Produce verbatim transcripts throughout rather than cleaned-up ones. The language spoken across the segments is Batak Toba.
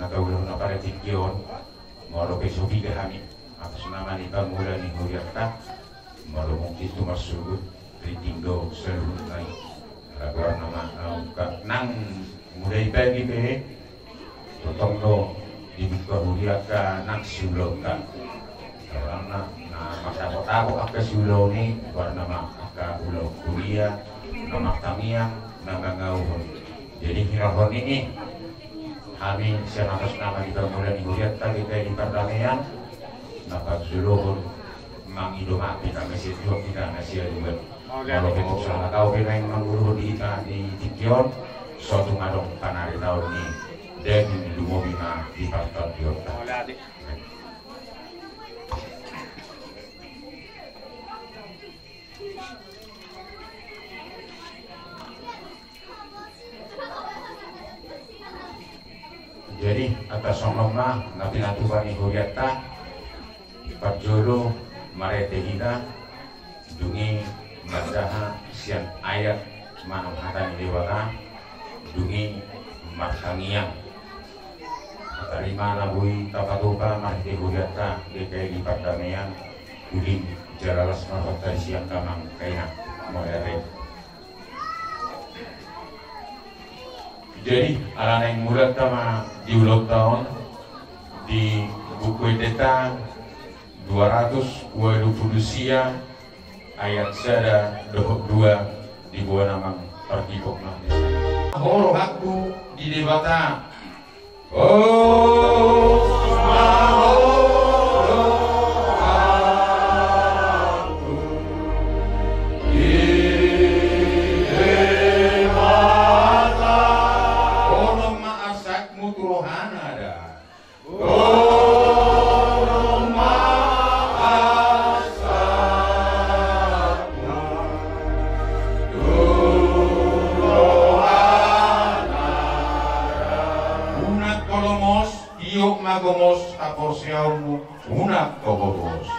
Taulahon na pada tingki on, molo pe so piga hami atas nama ni pamula ni hurianta, molo mungkin tu marsugut, ringgit do saluhutna i. Laporan nama angka nang mulai pagi pe, tongtong do dibuka hurianta nang siulaonta. Karena na martapotapot angka siulaon i, warna ma angka ulaon kuliah, na martangiang, na mangauhon. Jadi hinorhon i, hami sian atas nama ni pamula ni hurianta GKI Pardamaian, na parjulohon mangido maaf hita na sian Tuhan hita na sian Tuhan. Molo pe tung salah tau pe naeng mangguru di hita di tingki on, so tung adong panaritaon ni daging lumobi ma di partondionta. Jadi atas songon on ma na pinatupa ni hurianta, parjolo marende hita, dung i manjaha sian ayat manang hata ni Debata, dung i martangiang. Tarima na boi tapatupa marhite hurianta GKI Pardamaian, uli jala las ma rohanta di sian damang kaina. Mauliate. Jadi ala naeng mulanta ma di ulaonta on, di Buku Endenta dua ratus ualu pulu sia, ayat sada dohot dua, diboan amang pargipok na. Ho rohangku di Debata. Onom ma arsakmu tu rohana da. Onom ma arsakmu tu rohana da. Unang ho lomos, tiop ma gomos haporseaonmu, unang ho gomos.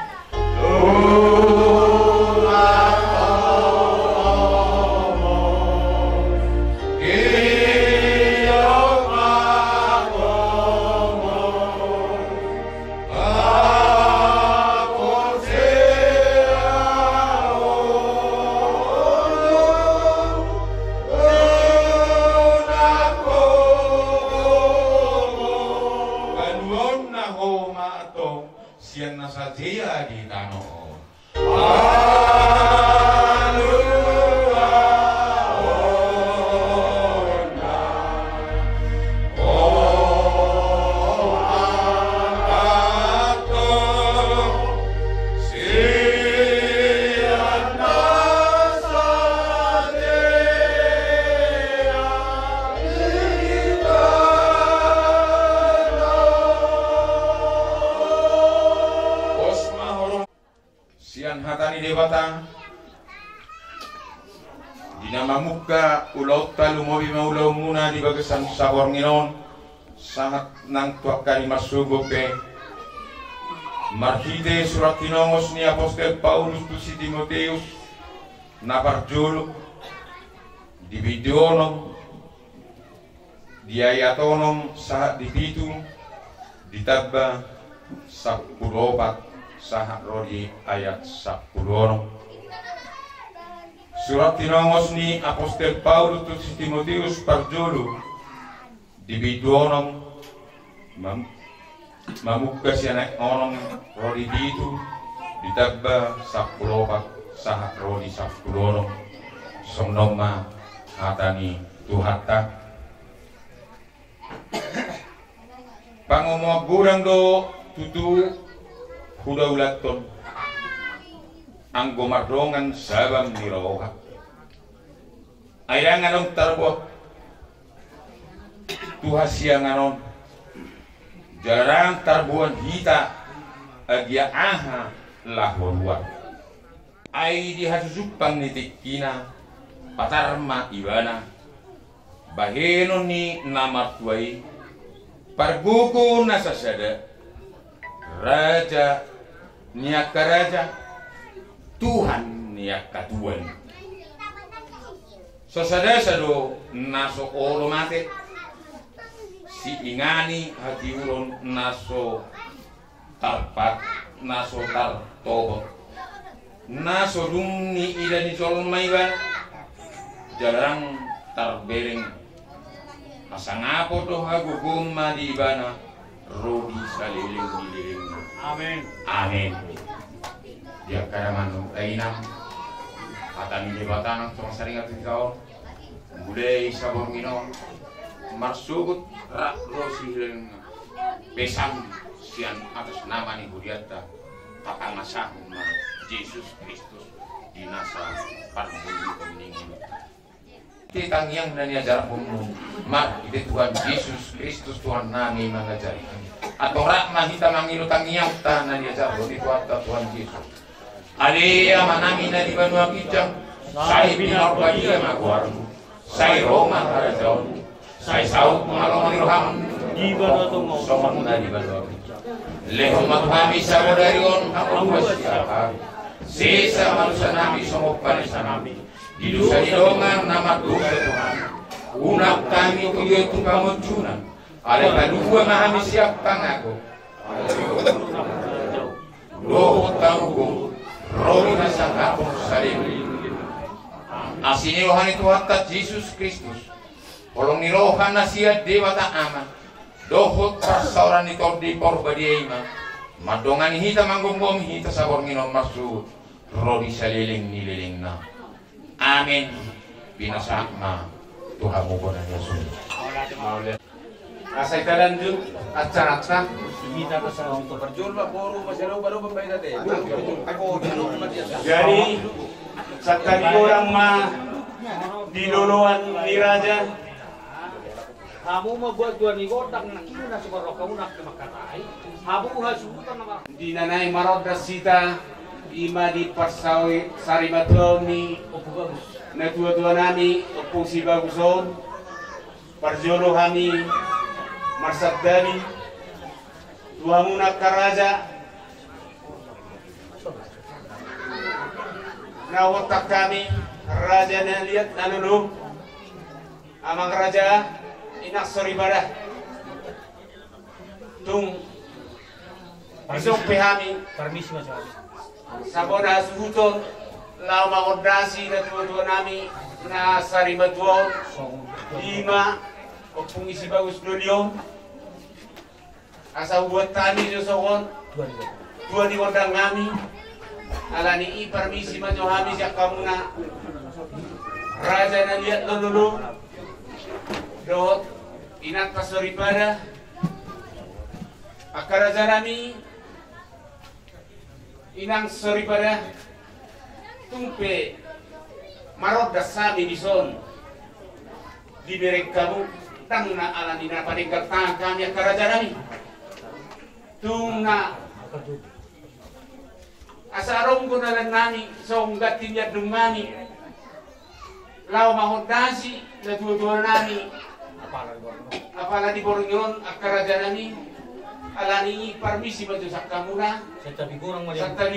Paluaonna ho ma antong sian na sajea di tano on. Sian hata ni Debata, di na mamungka ulaonta, lumobi ma ulaonmuna di bagasan saborngin on, sahat nang tu angka na marsogot pe, marhite surat tinongos ni apostel Paulus tu si Timoteus, na parjolo, di bindu onom, di ayat onom sahat di pitu, ditamba sampulu opat sahat ro di ayat sampulu onom. Surat tinongos ni apostel Paulus tu si Timoteus parjolo, di bindu onom, mam-, mamungka sian ayat onom ro di pitu, ditamba sampulu opat sahat ro di sampulu onom. Songon on ma hata ni Tuhanta. Pangomoan godang do tutu hudaulathon, anggo mardongan sabam ni roha. Ai ndang adong tarboan tu hasiangan on, jala ndang tarboan hita agia aha laho ruar. Ai di hasusumpang ni tingkina, patar ma ibana, bahenon ni na martua i, pargogo na sasada, raja ni angka raja, Tuhan ni angka tuan. Sasadasa do na so olo mate. Diingani hatiuron na so tarpat, na so tartobot, na so dung niida ni jolma ibana, jala ndang tarbereng. Hasangapon dohot hagogoon ma di ibana ro di saleleng ni lelengna. Amen. Amen. Di angka damang dohot dainang, hata ni Debata nang so masaringan tu hita on. Mulai saborngin on, marsogot rap ro silelengna, pesan sian atas nama ni hurianta, tapangasahon ma Jesus Kristus di nasa parngoluhon ni ngolunta. Ite tangiang na niajarhonmu, marhite Tuhan Jesus Kristus Tuhan nami mangajari. Antong rap ma hita mangido tangiangta na niajarhon ni Tuhanta Tuhan Jesus. Ale Amanami na di banua ginjang, sai pinarbadia ma goarmu, sai ro ma harajaonmu, sai saut ma lomo ni roham, di banua tonga on songon na di banua ginjang. Lehon ma tu hami sadari on hangoluan siapari. Sesa ma dosanami songon panesanami di dosa ni dongan na mardosa tu hami. Unang hami hudiot tu pangunjunan, alai palua ma hami sian pangago. Dohot hagogoon, ro di hasangapon saleleng ni lelengna. Asi ni roha ni Tuhanta Jesus Kristus, holong ni roha na sian Debata Ama, dohot parsaoran ni Tondi Porbadia i ma mandongani hita, manggomgomi hita saborngin on marsogot ro di saleleng ni lelengna. Amen. Pinasahat ma tu hamu bona ni aso. Asa hita lanjut acaranta. Hita pasahat tu parjolo boru masih ada baru pembayaran teh. Jadi santabi godang ma di loloan ni raja. Hamu ma buat dua ni godang na kiri na subar roka unak ke makatai. Hamu hasuhutan nama. Di na naeng marondas hita, ima di parsaoi sarimatuaon ni natuatuanami Ompung Sibagus on, parjolo hami marsantabi tu hamuna angka raja. Na huontak hami raja na liat na lolo, amang raja, inang soripada. Tung dison pe hami, parmisi ma jo hami, sabona hasuhuton laho mangondasi natuatuanami na sarimatua on, ima Ompung Sibagus Doli on. Asa hubuat hami jo songon tua ni gondang hami. Alani i parmisi ma jo hami sian hamuna raja na liat na lolo dohot inanta soripada. Angka rajanami, inang soripada, tung pe marondas hami dison dibereng hamu, ndang na alani na padenggan tangan hami angka rajanami. Tung na asa adong do dalannami songon ganti ni andung nami laho mangondasi natuatuanami, apala di borngin on angka rajanami. Alani i parmisi ma jo sian hamuna, santabi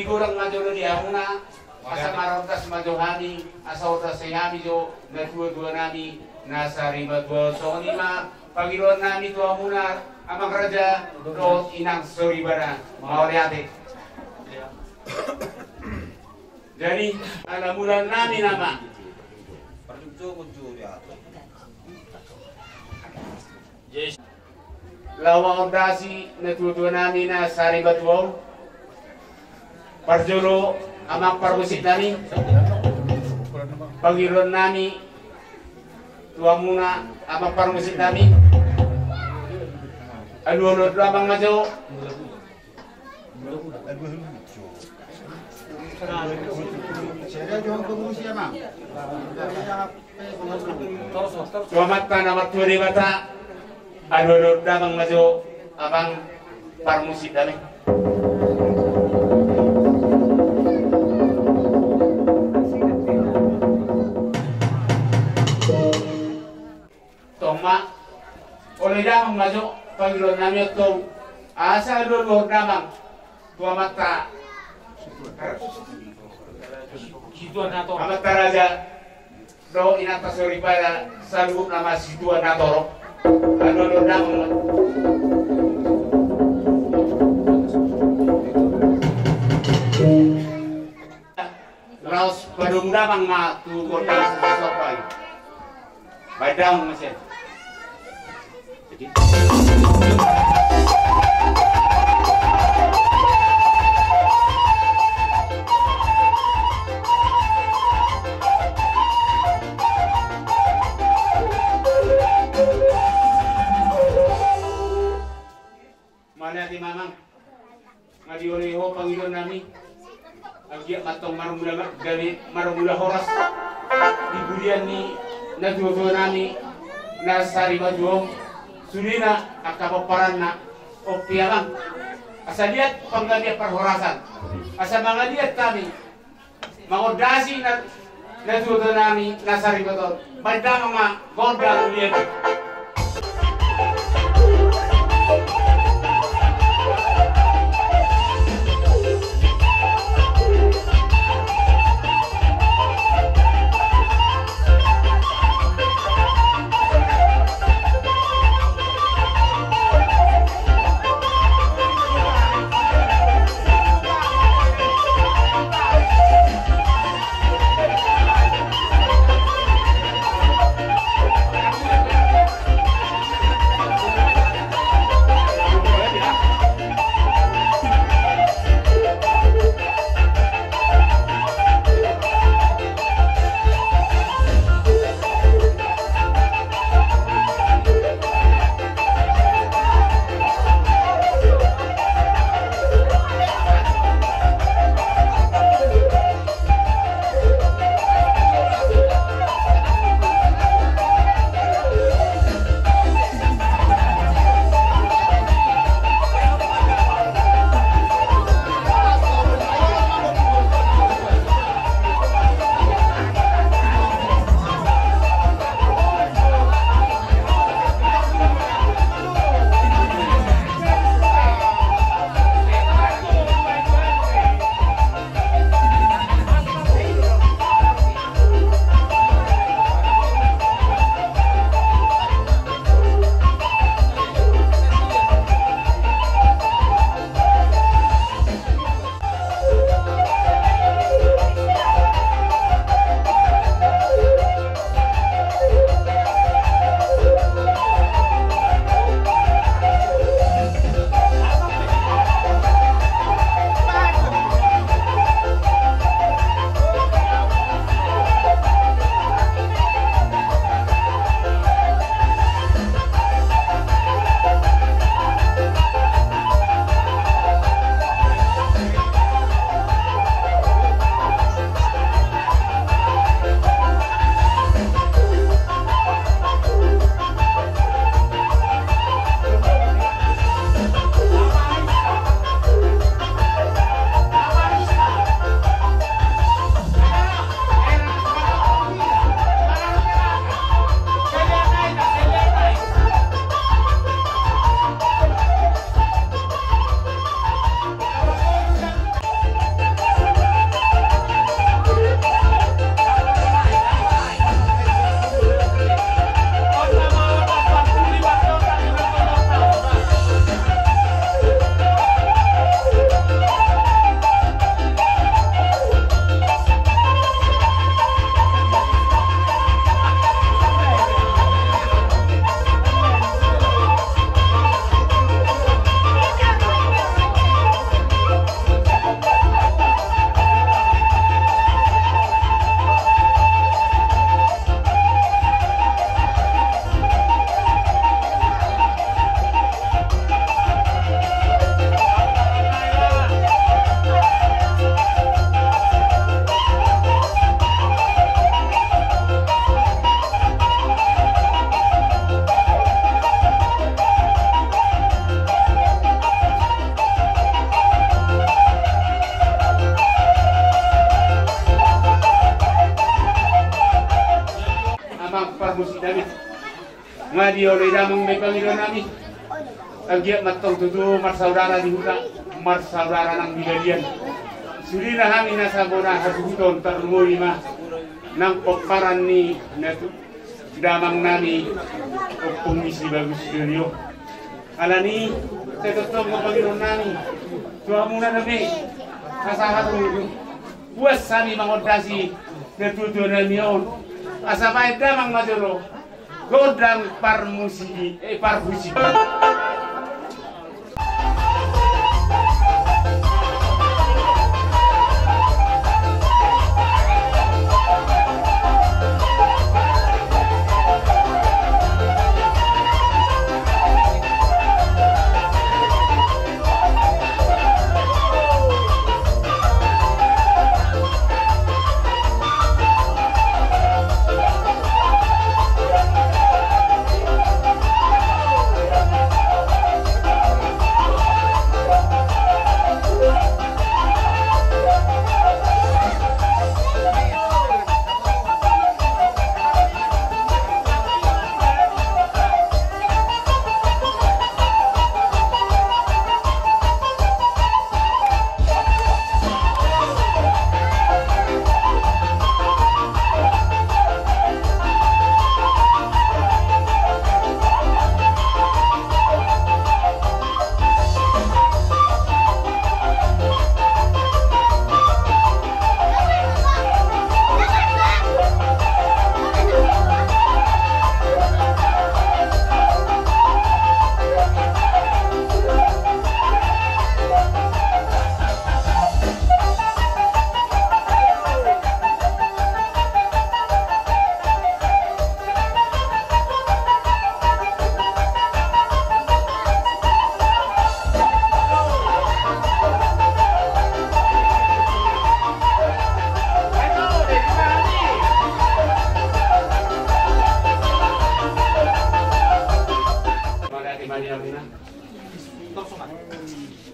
godang ma jo di hamuna. Asa marondas ma jo hami, asa rondas hami jo natuatuanami na sarimatua on. Songon i ma pangidoannami tu hamuna amang raja dohot inang soripada. Mauliate. Jadi ala mulannami nama. Laho mangondasi natuatuanami na sarimatua on. Parjolo amang parmusiknami, pangidoannami tu hamuna amang parmusiknami. Alualuhon damang ma jo. Tu Amanta na martua Debata, alualuhon damang ma jo amang parmusiknami. Tong ma, olo, damang ma jo pangidoannami on tong. Asa alualuhon damang tu amanta, amanta raja dohot inanta soripada, saluhutna ma situan na torop. Anu, anu, damang. Laos padomu damang ma tu gondang somba i. Baen damang ma sian. Mauliate ma amang. Nga dioloi ho pangidoan nami. Anggiat ma antong marmula ma-, gabe marmula horas di pudian ni natuatua nami na sarimatua on. Sudena angka pomparanna on pe amang. Asa liat panggabean parhorasan. Asa mangaliat hami. Mangondasi na, natuatua nami na sarimatua on. Baen damang ma gondang ulian. Amang parmusik nami. Nga dioloi damang ma pangidoan nami. Anggiat ma antong tutu marsaudara di huta, marsaudara nang di balian. Sudena hami na sabona hasuhuton tarlumobi ma nang pomparan ni natu-, Damang nami, ompung ni si Bagus Suryo. Alani, sai tongtong ma pangidoan nami tu hamuna dope, asa hamu puas hami mangondasi natuatua nami on. Asa baen damang ma jolo gondang parmusiki, eh, parhusiki.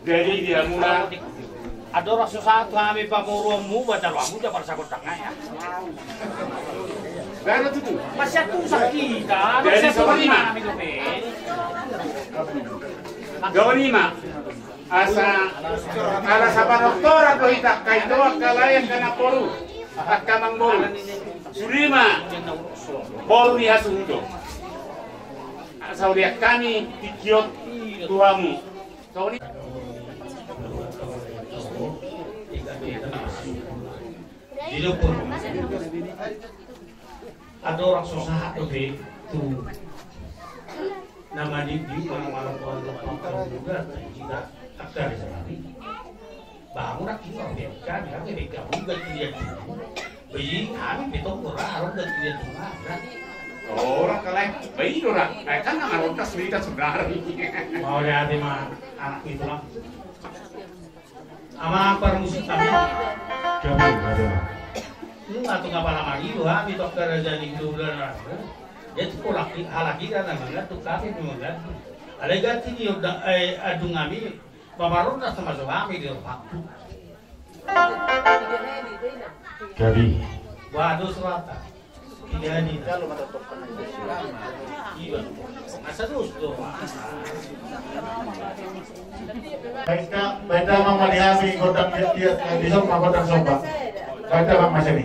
Jadi dia mula. Andorang so sahat tu hami pamoruonmu, baen jaloonmu jala parsagotangna ya. Baru tutu. Masih aku sakit, ah. Jadi songon i ma. Songon i ma. Asa, ala sapanoktoran do hita, angka ito, angka lae, angka namboru, angka amangboru. Sude ma boru ni hasuhuton. Asa hulean hami tingki on tu hamu. Andorang so sahat dope tu na madingding, manang manang manang hita angka raja nami. Bangun aki ma hami, hami bege hami ganti dia tu. Bajing hami pe tong gora, hami ganti dia tu. Ora kalai, baik ora. Kan na marontas berita saudara. Mauliate ma anak ito lah. Amang parmusik nami. Gabe, gabe, Amang. Nunga tung apala mangido hami tu angka raja ni Tulan. Jadi halak i, halak i kan na mangantuk, hami pe mangantuk. Alai ganti ni andung nami, mamarontas na ma jo hami di waktu. Gabe. Waduh, suata. Baen da, baen da ma di hami gondang di, di, di somba, gondang somba. Baen da ma sian i.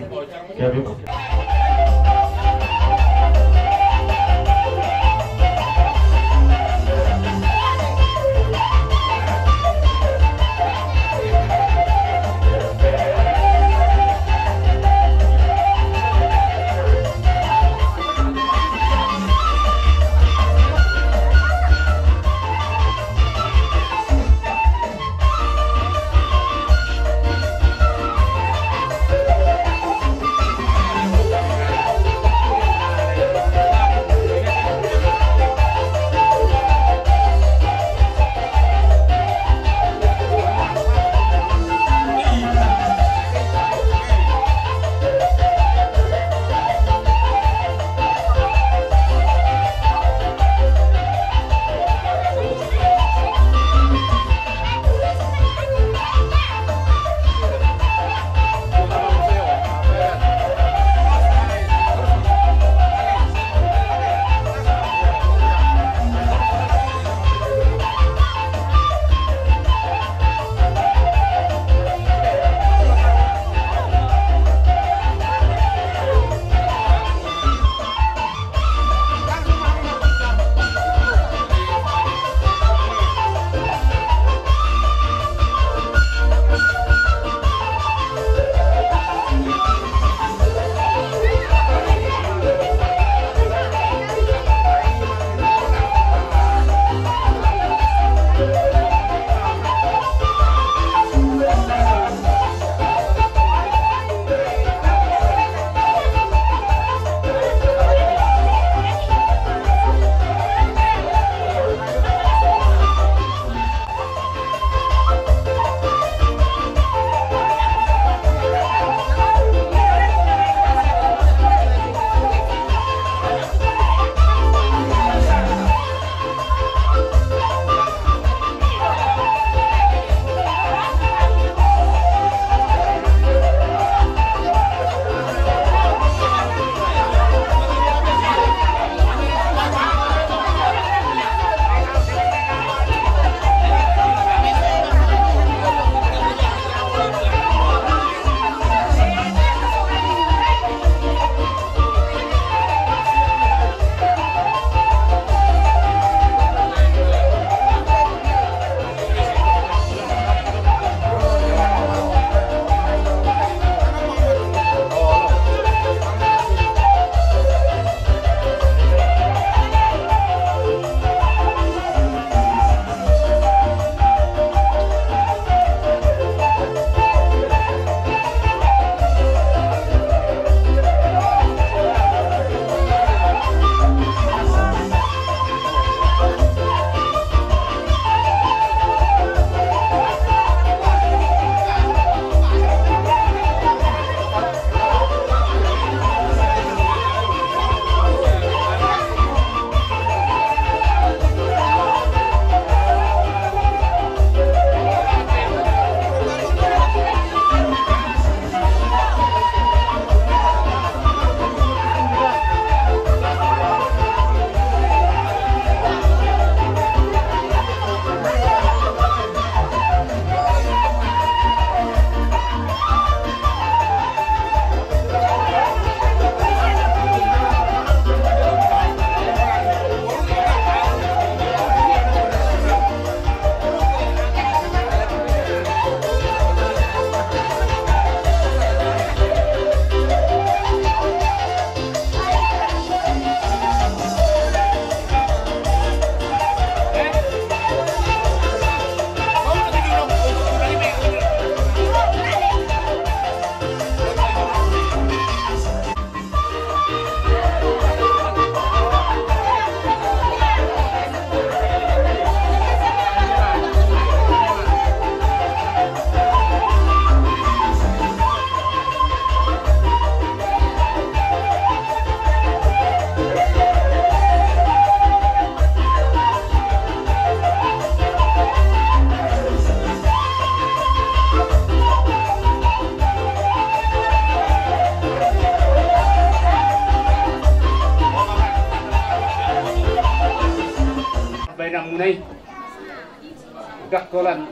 Holan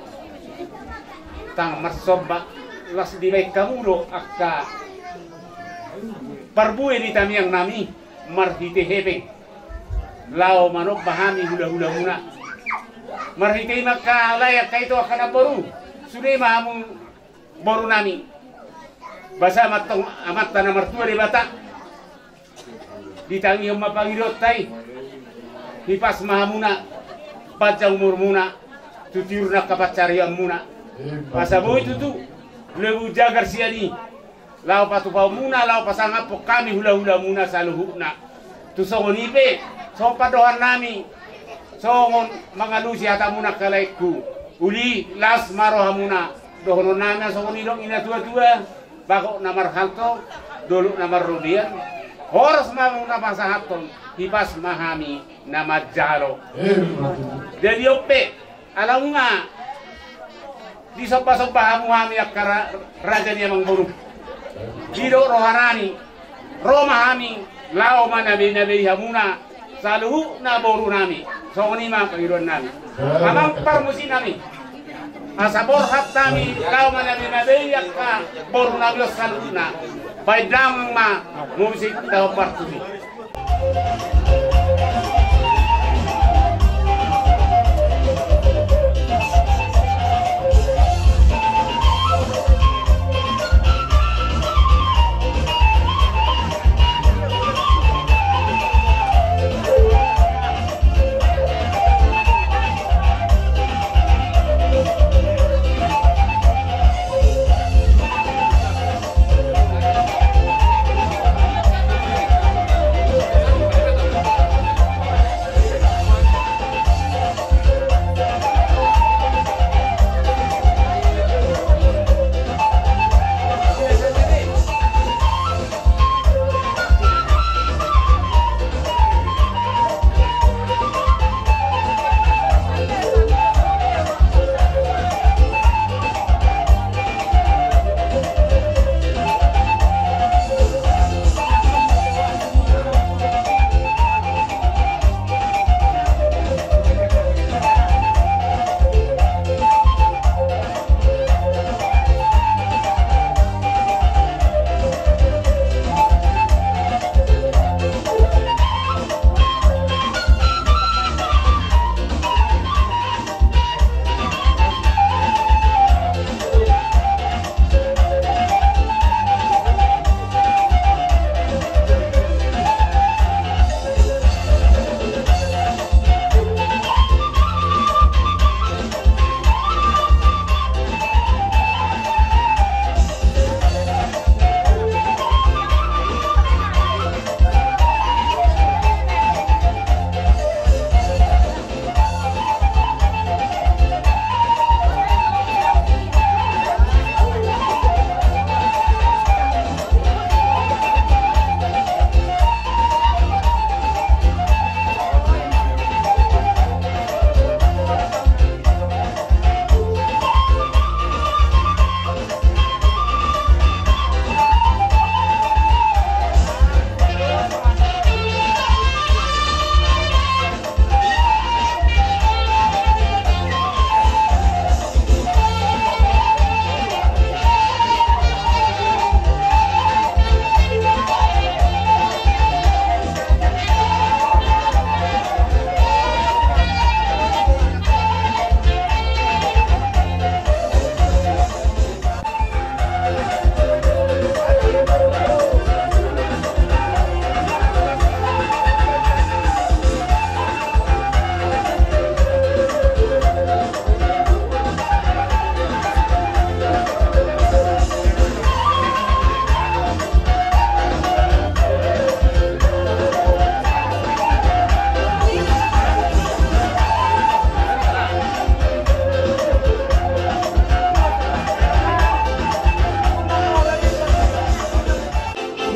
tang marsomba, las dibaen hamu do angka parbue ni tangiang nami marhite hepeng, laho manomba hami hula-hula muna. Marhite i ma angka lae, angka ito, angka namboru, sude ma hamu boru nami. Basa ma antong Amanta na martua Debata, ditangihon ma pangidoanta i. Hipas ma hamuna, panjang umur muna, tu tiur ni angka pansarian muna. Asa boi tutu, lobi jagar sian i, laho patupaon muna, laho pasangaphon hami hula-hula muna saluhutna. Tu songon i pe, songon pandohan nami, songon mangalusi hata muna angka laengku. Uli las ma roha muna, dohonon nami songon i didok ni na tua-tua, bagot na marhalto, dolok na marrobean, horas ma muna pasahathon, hipas ma hami na manjalo. Jadi on pe, ala nunga disomba-somba hamu hami angka ra-, raja ni amangboru, didok roha nami, ro ma hami, laho manabei-nabei hamuna saluhutna boru nami. Songon i ma pangidoan nami. Amang parmusik nami, asa borhat hami laho manabei-nabei angka boru nami on saluhutna. Baen damang ma musik, dahon parmusik.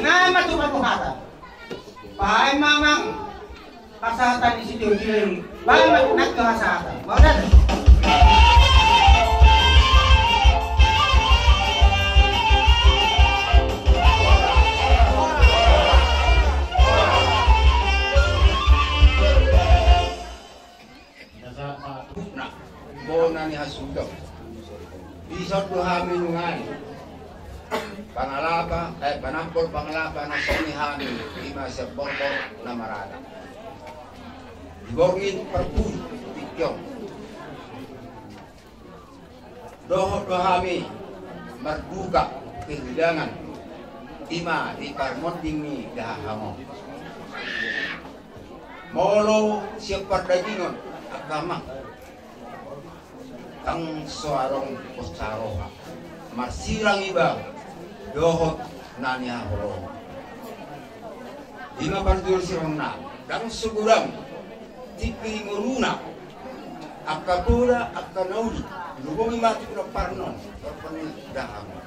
Nama tu pakuhatan. Baen ma amang hasahatan ni si Jojing. Baen ma nangkin hasahatan. Mau dah. Bona Ni hasuhuton. Dison do hami nunga ni pangalapa, eh, panampol pangalapa na songon i hami, ima sian borbor na marada. Di borngin parpudi tingki on. Dohot do hami marduka kehilangan, ima di parmonding ni dahahang on. Molo sian pardagingon angka amang, ndang so adong posa roha, marsirang iba dohot na nihaholongi. Ima parjolo sirangna, ndang so godang tingki di ngoluna angka poda, angka na uli. Lumobi ma tu pinomparan on, parpon ni dahahang on.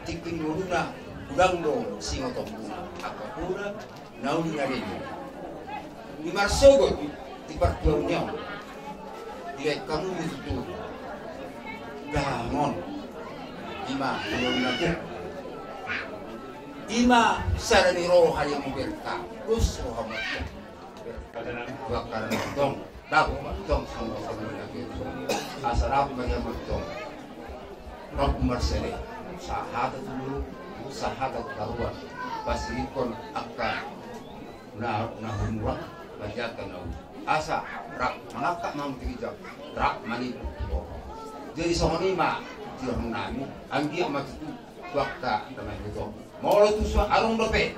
Tingki di ngoluna godang do singotombuna angka poda, na uli na denggan. Di marsogot di partuaon ni on, dibaen hamu do tutu dahahang on. Ima, ima na gok. Ima sada ni roha yang muberta. Dos rohamu antong. Berta tu angka na antong. Dapot ma antong songon songon na gok. Asa dapot ma antong. Rap marsele. Sahata tu mulu, sahata tu taruan. Pasirikkon angka na, na humurang, manjaga na uli. Asa rap mangangkat ma hamu tu ginjang, rap manimbul tu roha. Jadi songon i ma tirahon nami, anggiat ma tutu tu angka na mabiar on. Molo tuson adong dope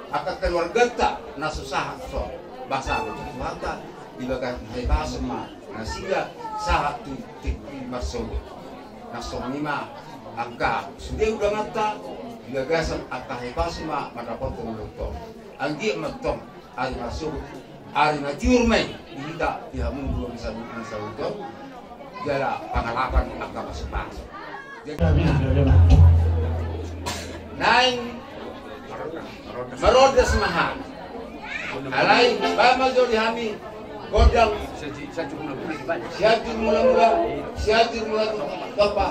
angka keluarganta na so sahat tuson, basa ma tutu hata, di bagasan hahipason ma nasida sahat tu tingki marsogot. Na songon i ma angka sude undanganta, di bagasan angka hahipason ma mandapothon ulaonta on. Anggiat ma antong ari marsogot, ari na tiur ma i di hita, di hamu dua na sahat, na sahat on, jala pangalapan angka pasupasu. Naeng marondas ma hami. Alai baen ma jo di hami gondang Sianjur Mulamula, Sianjur Mulamula, Tompa.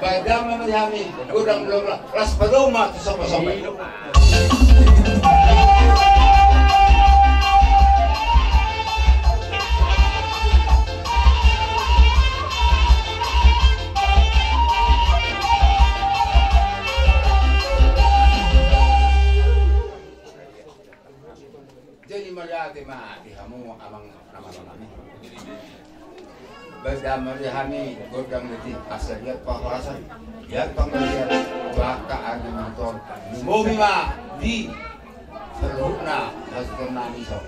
Baen damang ma di hami gondang mulamula. Laos padomu ma tu somba-somba. Jadi mauliate ma di hamu amang na marhahamaranggi. Baen damang ma di hami gondang na uli, asa liat parhorasan, liat panggabean, tu angka ari na uli on. Lumobi ma di saluhutna hasuhuton nami dison.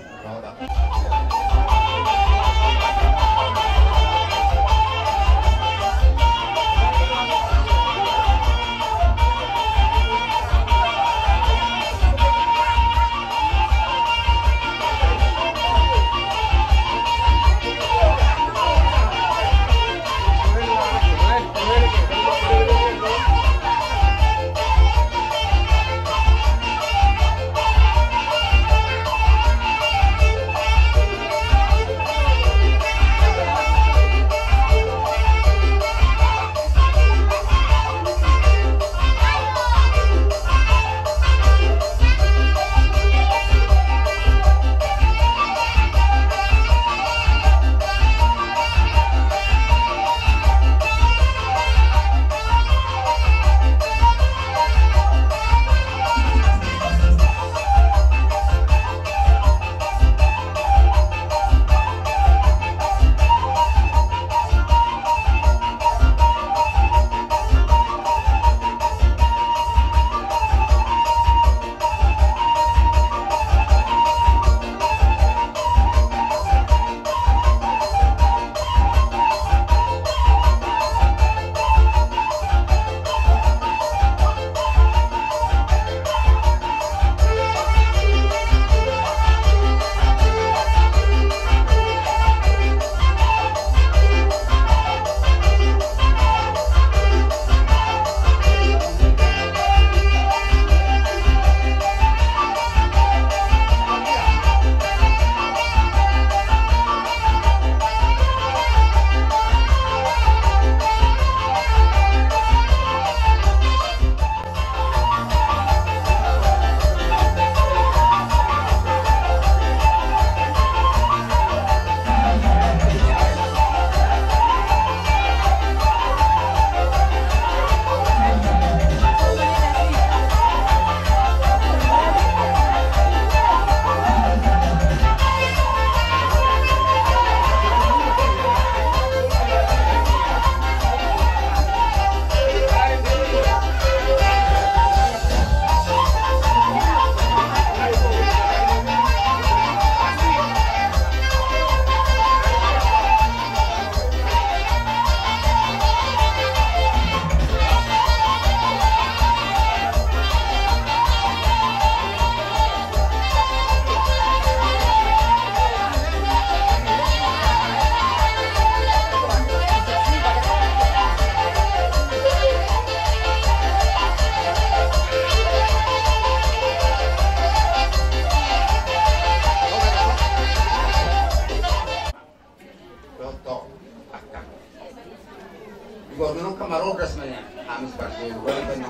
Gua dulu kemarodas mana? Hamis pas dulu, gua kan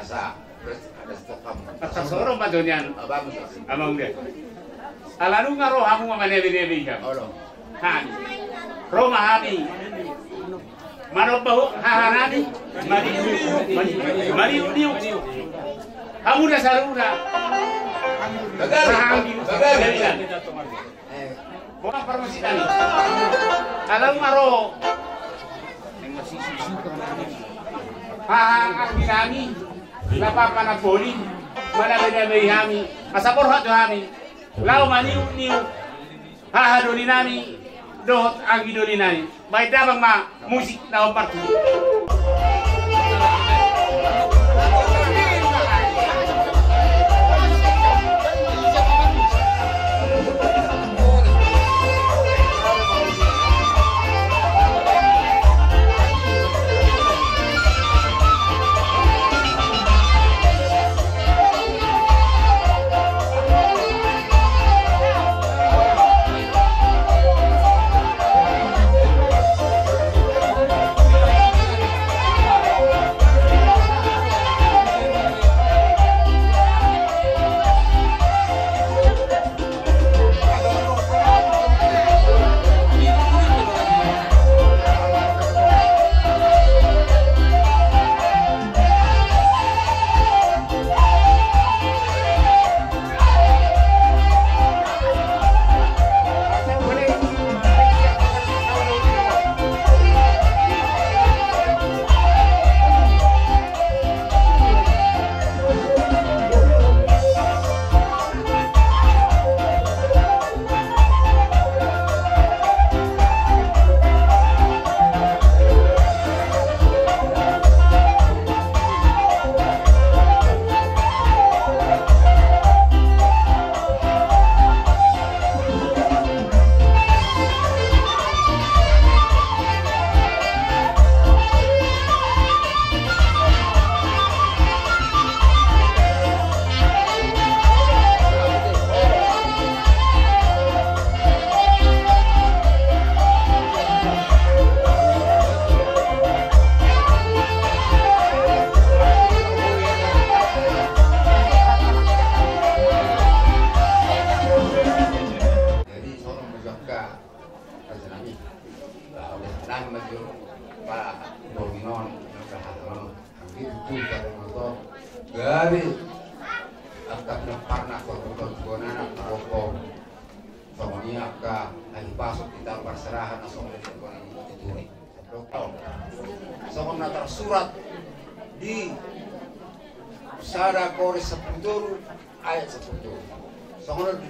asa terus ada stok kamu. Pas soro ma donian. Abang. Amang dia. Ala nunga ro hamu ma manebe-nebe i hami. Olo. Hami. Ro ma hami. Manomba hahanami. Mariuk-riuk. Mariuk-riuk. Hamu na saluhutna. Gagal. Gagal. Gagal. Bona parmusikan. Ala nunga ro haha anggi nami, na papa na poli, manebe-nebe i hami, asa borhat do hami laho maniuk-niuk haha doli nami dohot anggi doli nami. Baen damang ma musik na hombar tu. Jadi songon na jangka raja nami. Bah, oleh nami maju pa borngin on, jangka haharon. Anggi tutu pada motor. Gari angka pinompar na kor motor tu bona na parokok. Songon i angka hahipason di taon parserahan na songon i tu bona i tu turi. Songon na tarsurat di sada Korintus sampulu tolu ayat sampulu tolu. Songon on di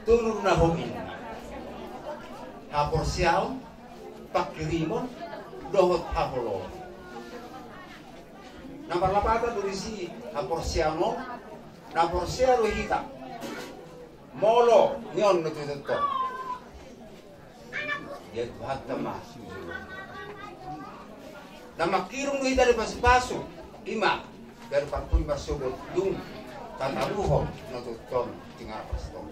tolu na hot i. Haporseaon, pangkirimon, dohot haholomon. Na marlapatan do disi haporseaon on, na porsea do hita. Molo nion na tutu tong. Ia Tuhanta ma. Na mangkirim do hita di pasu-pasu, ima dari parpudi marsogot dung tataruhon na tutu tong tinggal pas tong.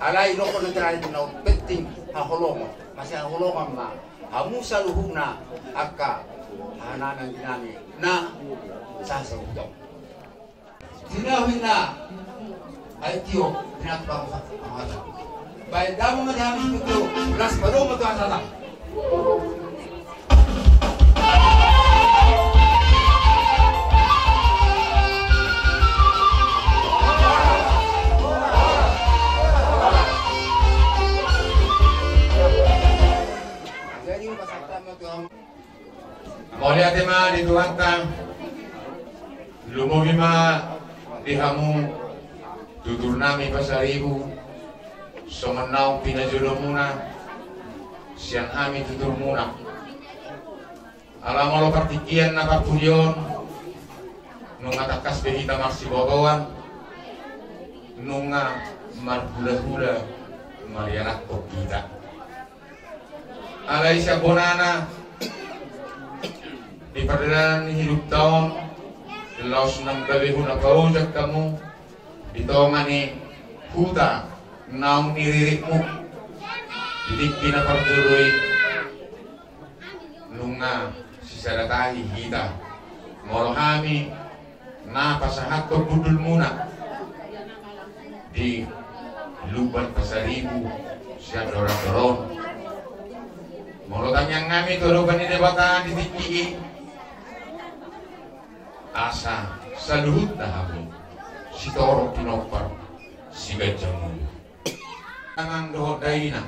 Alai dokon na terakhir na penting haholomon, masih haholomon ma. Hamu saluhutna angka hahanami angginami na sasahuton. Sinahuina ai tio pinat bangsa. Baik damu mati habis betul. Las baru betul asal. Mauliate ma di Tuhanta. Lumobi ma di hamu tutur nami Pasaribu, songon naung pinajolo muna sian hami tutur muna. Ala molo partingkian na parpudi on, nunga tangkas be hita marsibotoan, nunga marhula-hula marianakhon hita. Alai sian bonana di pardalanan ni hidupta on, laos nang gabe hona paojak hamu di tonga ni huta naung niriritmu. Di tingki na parjolo i, nunga sisada tahi hita, molo hami na pasahathon hundulmuna di Lumban Pasaribu sian Doran-doran. Molo tangiang nami tu adopan ni Debata di tingki i, asa saluhutna hamu sitorop pinompar siganjang ulu. Amang dohot dainang,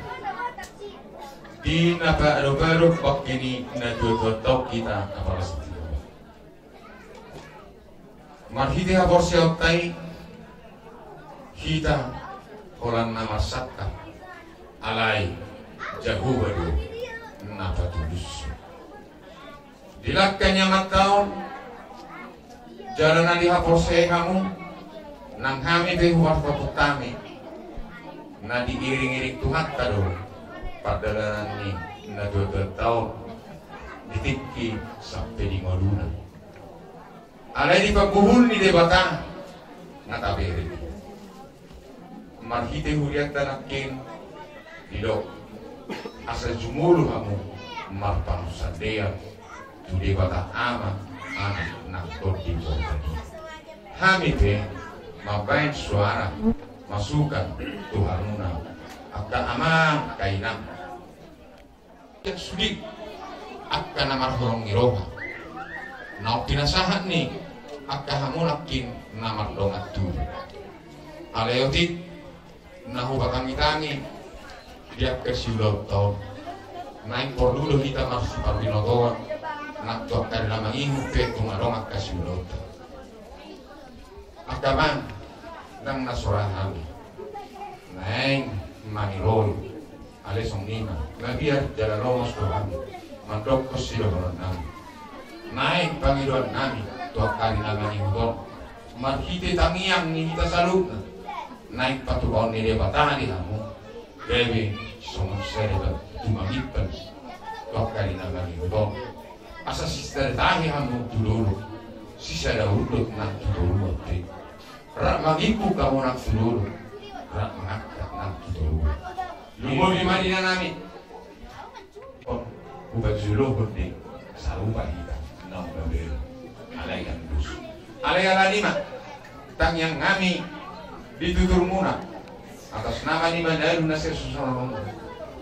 di na paadop-adop bangke ni natuatua on hita apala setiap. Marhite haporseaonta i hita holan na marsangkap, alai Jahowa do na patulushon. Dilangkani amanta on jala na dihaporseai hamu, nang hami pe huparsahat hami na diiring-iring Tuhanta do pardalanan ni natuatuanta on di tingki sampe di ngoluna. Alai di pambuhul ni Debata na tabereng. Marhite hurianta nangkin didok, asa jumolo hamu marpangunsandean tu Debata Ama, Anak nang Tondi Porbadia. Hami pe mambaen suara masukan tu hamuna angka amang, angka inang. Sude angka na marholong ni roha, naung pinasahat ni angka hamu nangkin na mardongan tubu. Alai otik na hupatangi-tangi di angka siulaonta on, naeng porlu do hita marsiparbinotoan nang tu angka na mangihut pe tung adong angka siulaonta. Angka amang, ndang na so ra hami naeng maniroi, alai songon i ma, mabiar jala lomos do hami mandokkon sidohonon nami. Naeng pangidoan nami tu angka ari na mangihut on, marhite tangiang ni hita saluhutna, naeng patupaon ni Debata di hamu gabe songon sada batu mangimpan tu angka ari na mangihut on. Asa sisada tahi hamu tu dolok, sisada unduk nang tu toruan pe. Rap mangimbung hamu nang tu dolok, rap mangangkat nang tu toruan. Lumobi ma di inanami. On, hupajolohon do sarupa hita naung mamereng. Alai ndang dos. Alai alani ma tangiang nami di tuturmuna, atas nama ni Manalu na sesonsonon,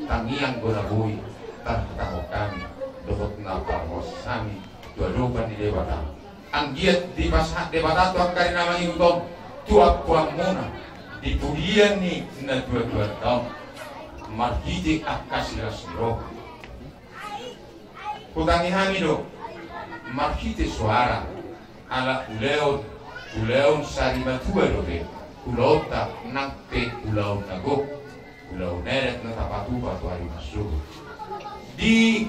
tangiang do na boi tarhatahon hami dohot na parhoras hami tu adopan ni Debata. Anggiat dipasahat Debata tu angka ari na mangihut on tu ampuanmuna di pudian ni natuatuanta on marhite angka silas ni roha. Hutangi hami do marhite soara, ala ulaon, ulaon sari matua dope ulaonta, nang pe ulaon na gok, ulaon adat na tapatupa tu ari marsogot. Di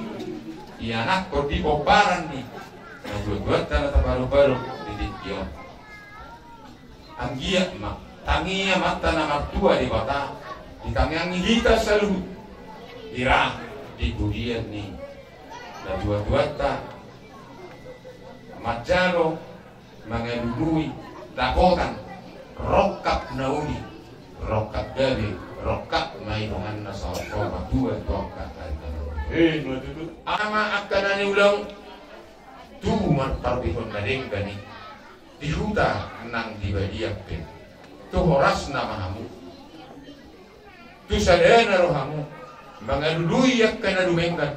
ianakhon, di pomparan ni natuatuanta na tapadopadopan di tingki on. Anggiat ma tangi Amanta na martua Debata ditangiangi hita saluhut, hira di pudian ni natuatuanta manjalo mangalului dapotan rongkap na uli, rongkap gabe, rongkap ma i donganna saur matua tu angka ari na uli. Eh, na tutu. Ama angka na niulaon tubu marparbihon na denggan i di huta nang di balian pe. Tu horasna ma hamu, tu sadana rohamu mangalului angka na dumenggan,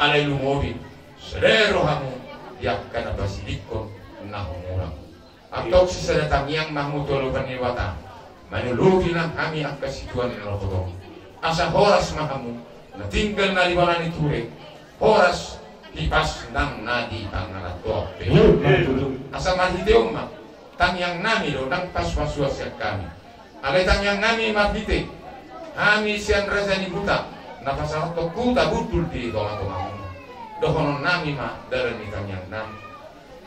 alai lumobi sada rohamu di angka na pasidingkon na humurang. Antong sisada tangiang ma hamu tu adopan ni Debata, manolopi nang hami angka situan na ro hotong. Asa horas ma hamu na tinggal na di bona ni ture, horas hipas nang na di pangarantoan pe. Asa marhite on ma tangiang nami do nang pasupasuan sian hami. Alai tangiang nami marhite hami sian raja ni huta na pasahathon huta hundul di tongatongamuna. Dohonon nami ma dalan ni tangiang nami.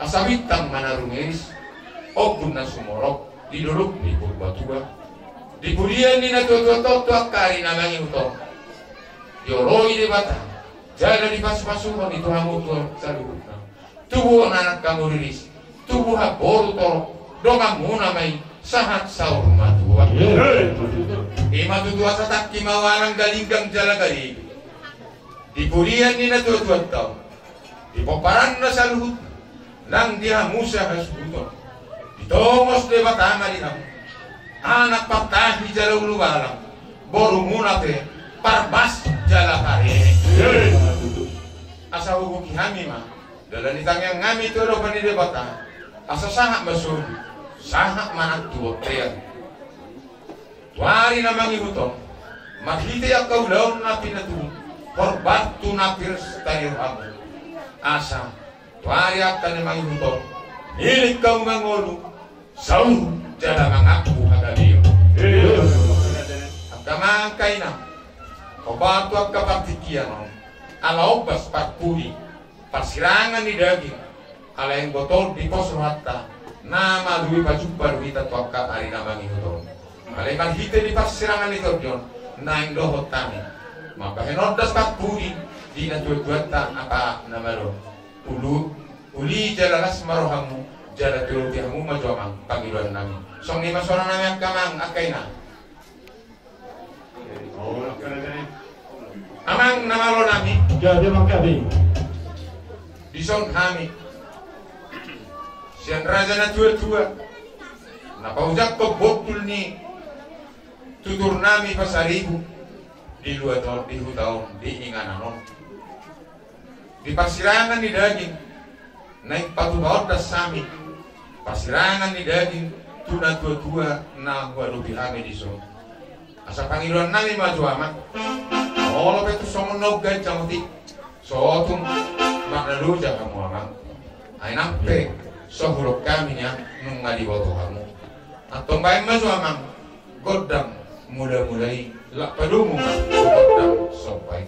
Asa bintang ma na rumiris, ombun na sumorop di dolok ni Purbatua, di pudian ni natuatuanta on tu angka ari na mangihut on. Dioloi Debata jala dipasupasuhon i tu hamu tu saluhutna. Tubuhon anak hamu riris, tubuhon boru torop, donganmuna ma i Sahat saur matua. Ima tutu asa tangki ma ualang, galinggang jala garigu. Di pudian ni natuatuanta on, di pomparanna saluhutna, nang di hamu sahasuhuton, ditongos Debata ma di hamu anak partahi jala ulubalang, borumuna pe parbas jala parene. Asa hubuki hami ma dalan ni tangiang nami tu adopan ni Debata, asa sahat ma solu, sahat ma nang tu bontean. Tu ari na mangihut on, marhite angka ulaon na pinatubu, horbat tu na pir sitarion hamu. Asa tu ari angka na mangihut on, milik hamu mangolu, saur jala mangampu hagabeon. Angka amang, angka inang, hombar tu angka partingkian on, ala ombas parpudi, parsirangan ni daging, ala ingkon torop dipos rohanta, na malua pajumpa do hita tu angka ari na mangihut on. Alai marhite di parsirangan ni tondi on, naeng dohot hami mambahen ondas parpudi di natuatuanta, apa na malo, uli, uli jala las ma rohamu, jala turuti hamu ma jo amang pangidoan nami. Songon i ma suara nami angka amang, angka inang. Amang na malo nami. Gabe, amang, gabe. Dison hami sian raja natuatua, na paujangkon bondul ni tutur nami Pasaribu di luat on, di huta on, di inganan on. Di parsirangan ni daging naeng patupa ondas hami, parsirangan ni daging tu natuatua na huadopi hami dison. Asa pangidoan nami ma jo amang, molo pe tung songon na umganjang otik, so tung marnaloja hamu amang. Ai nang pe so hudok hami nian nunga diboto hamu. Antong baen ma jo amang gondang mulamula i, lak padomu ma gondang somba i.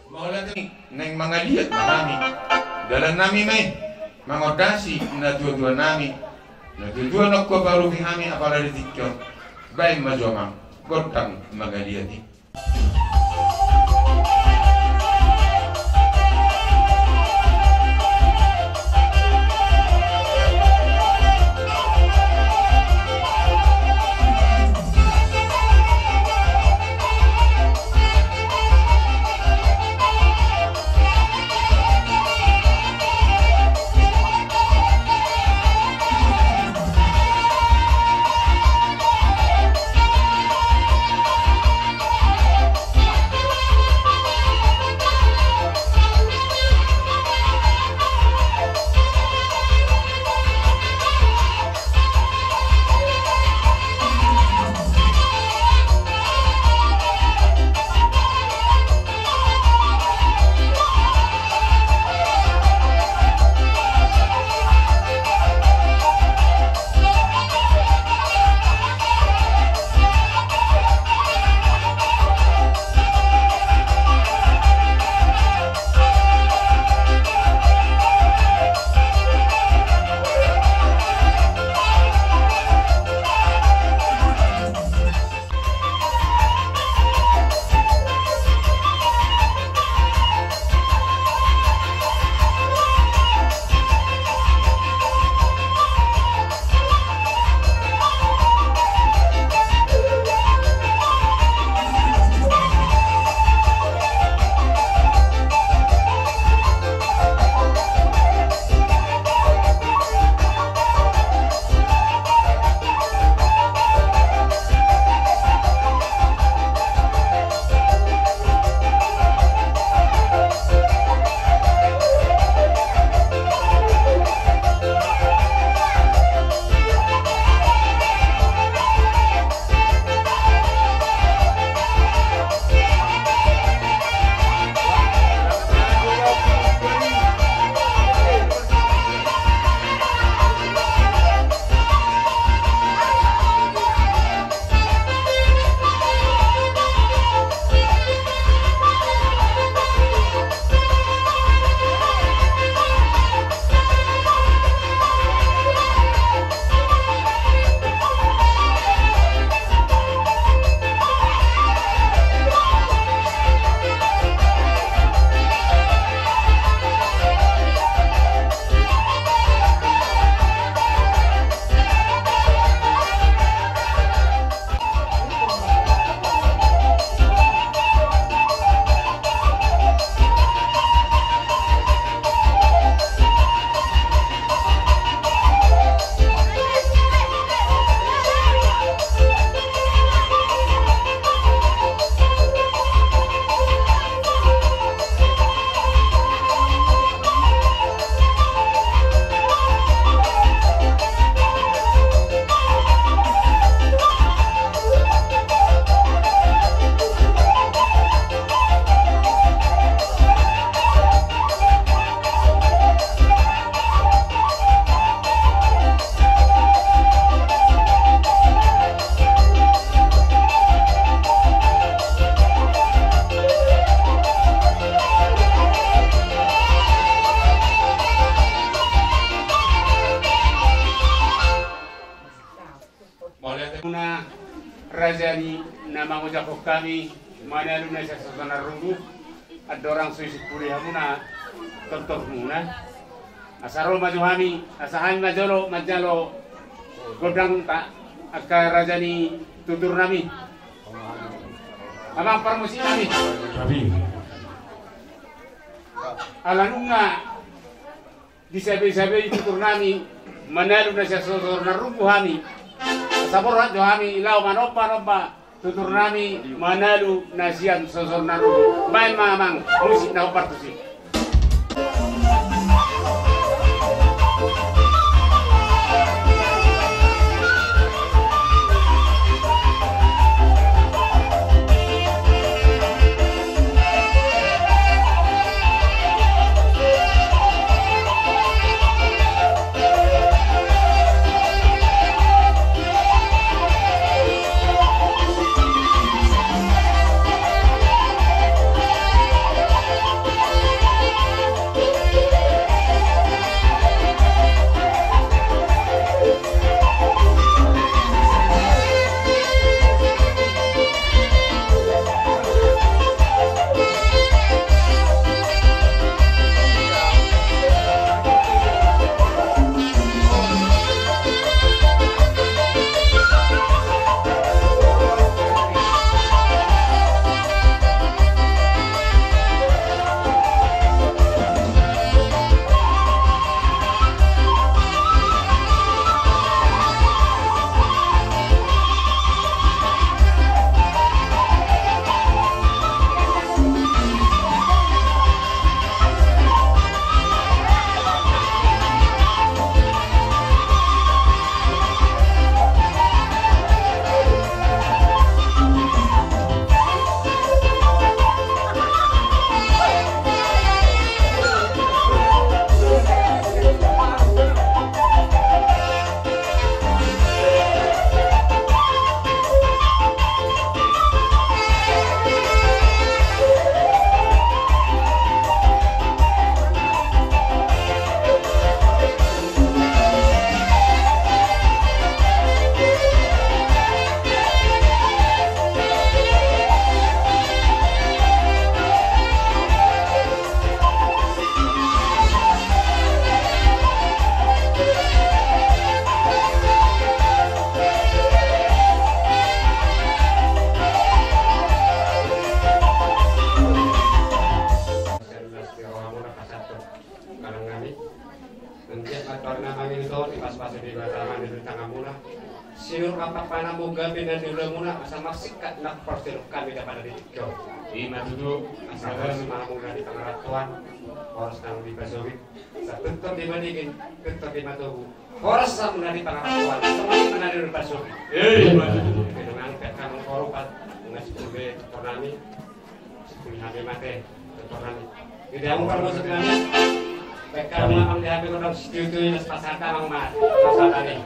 Mauliate, naeng mangaliat ma hami. Dalan nami ma i mangondasi natuatua nami. Natuatua na huadopi hami apala di tingki on. Baen ma jo amang gondang mangaliat i. Raja ni na mangojakhon hami, manalu na sian sosoran rumbu, andorang so isungkun hamuna tortormuna. Asa ro ma jo hami, asa hami ma jolo manjalo gondangta angka raja ni tuturnami. Amang parmusiknami. Hami. Ala nunga disabei-sabei tuturnami, manalu na sian sosoran rumbu hami. Asa borhat jo hami laho manomba-nomba tuturnami, manalu na sian sosoran rumbu. Baen ma amang musik na hombar tusi. Nangkin ma tor na mangido di paspas di Debata ma di tanganmuna. Sinur ampak panamuna gabe na niulamuna asa marsingkat na parsilukan di dapat di tikko. Ima tutu. Asa horas ma hamuna di pangarantoan, horas nang di pasogit. Asa pintor di Madingin, pintor di Matogu. Horas hamuna di pangarantoan, asa marsingkat na di pasogit. Ima tutu. Oke, dengan pekka mengkorupat, dengan sepuluh be tornami. Sipuli hami mate, tutur hami. Jadi, amang parmusiknami. Baik, kami amang di hami kodong situtu, inas pasata amang ma. Pasata ni.